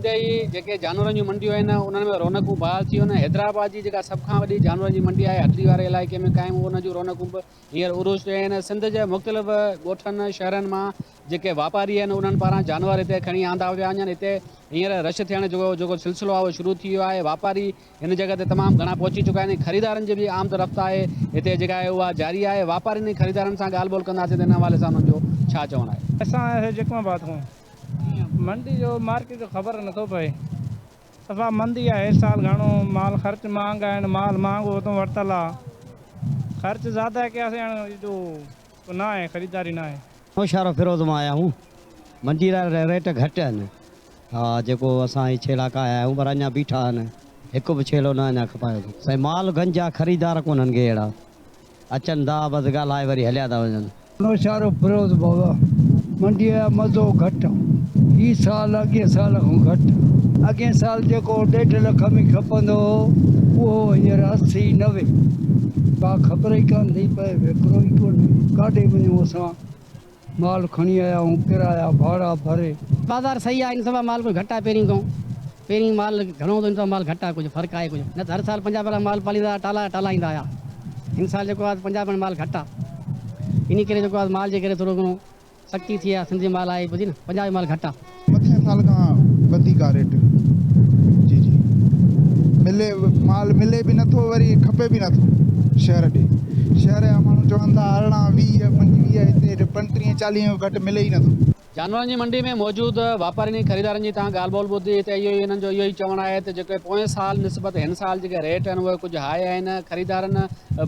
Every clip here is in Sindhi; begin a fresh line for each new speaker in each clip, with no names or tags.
ٿيندي ئي جيڪي جانورن جون منڊيون آهن انهن ۾ رونقون بحال ٿي ويون آهن. حيدرآباد جي جيڪا سڀ کان وڏي جانورن جي منڊي آهي هٽڙي واري علائقي ۾ قائم ان جون رونقون به هينئر عروج تي آهن. سنڌ جي مختلف ڳوٺن شهرن مان جيڪي واپاري آهن انهن پاران جانور هتي کڻي آندا پيا وڃن. هتي هينئر رش ٿيڻ جو جيڪو سلسلو آهي اهو شروع ٿي ويو آهي. واپاري هن جڳهه تي تمام گهڻا پهچي چڪا آهن ۽ خريدارن جي به آمد رفت آهي هتي جيڪا آهي اها جاري آهي. واپارين ۽ خريدارن سان ڳالهه ٻولهه ڪنداسين ته ان حوالي سان انهن جو ڇا چوڻ آهي.
اسان آيا سي جيڪب آباد کان منڊي جو مارڪيٽ جو خبر نٿو پئي صفا مندي آهي هي سال گهڻو مال خرچ مهانگا آهن مال مهانگو اتو ورتل آ خرچ زياده ڪياسين هاڻي ايڏو نه آهي خريداري نه آهي.
نوشهرو فيروز مان آيا آهيون منڊي را ريٽ گهٽ آهن ها جيڪو اسان هي ڇيلا ڪاهيا آهيون پر اڃا بيٺا آهن هڪ به ڇيلو نه اڃا کپايو اٿن سائين مال گنجا خريدار ڪونهن ڪي اهڙا اچن ٿا بس ڳالهائي وري هليا ٿا وڃن.
نوشهرو فيروز بابا منڊيء جا مزو گهٽ هي سال اڳئين سال کان گهٽ. اڳئين سال جيڪو ڏيڍ لک ۾ کپندو هو اهو هينئر 80 90. ڪا خبر ئي ڪانه ٿي پئي وڪرو ئي ڪونهي ڪاڏي وڃون اسان مال کڻي آيا آهيون ڪرايا ڀاڙا ڀري.
بازار صحيح آهي هن دفعا مال ڪجهه گهٽ آهي پهرين کان پهرين مال گهڻو هوندو هن دفعا مال گهٽ آهي ڪجهه فرق آهي ڪجهه نه ته هر سال پنجاب وارا مال پاليندا هئا ٽالا ٽالا ايندا هيا هن سال جيڪو آهي پنجاب ۾ مال گهٽ آهي انهي ڪري جيڪو آهي مال جي ڪري ٿورو گهڻو سختي ٿي آهي سنڌ جي مال آهي بجي نه پنجاب جو مال گهٽ آهي.
مٿين سال کان وڌيڪ آ ريٽ. جي جي ملي مال ملي به نٿو وري کپي به نٿو شهر ڏي شهر جا ماڻهو چون ٿا 18 20 25 هتي 35 40 کان گهٽ ملي ئي نٿو.
جانورن جي منڊي ۾ موجود واپارين ۽ خريدارن جي توهان ڳالهه ٻولهه ٻڌي ته اهو ئي انهن جو اهو ئي چوڻ آهي ته جيڪي پوئين سال نسبت هن سال جيڪي ريٽ آهن اهي ڪجهه هاء آهن خريدارن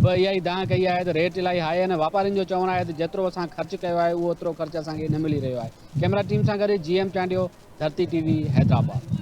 به اها ئي دانهن ڪئي آهي ته ريٽ الاهي هاء آهن واپارين جو چوڻ آهي ته جيترو اسان خرچ ڪيو آهي اهو اوترو خرچ اسان کي نه ملي رهيو آهي ڪئميرا ٽيم سان گڏ G M Chandio Dharti T V Hyderabad.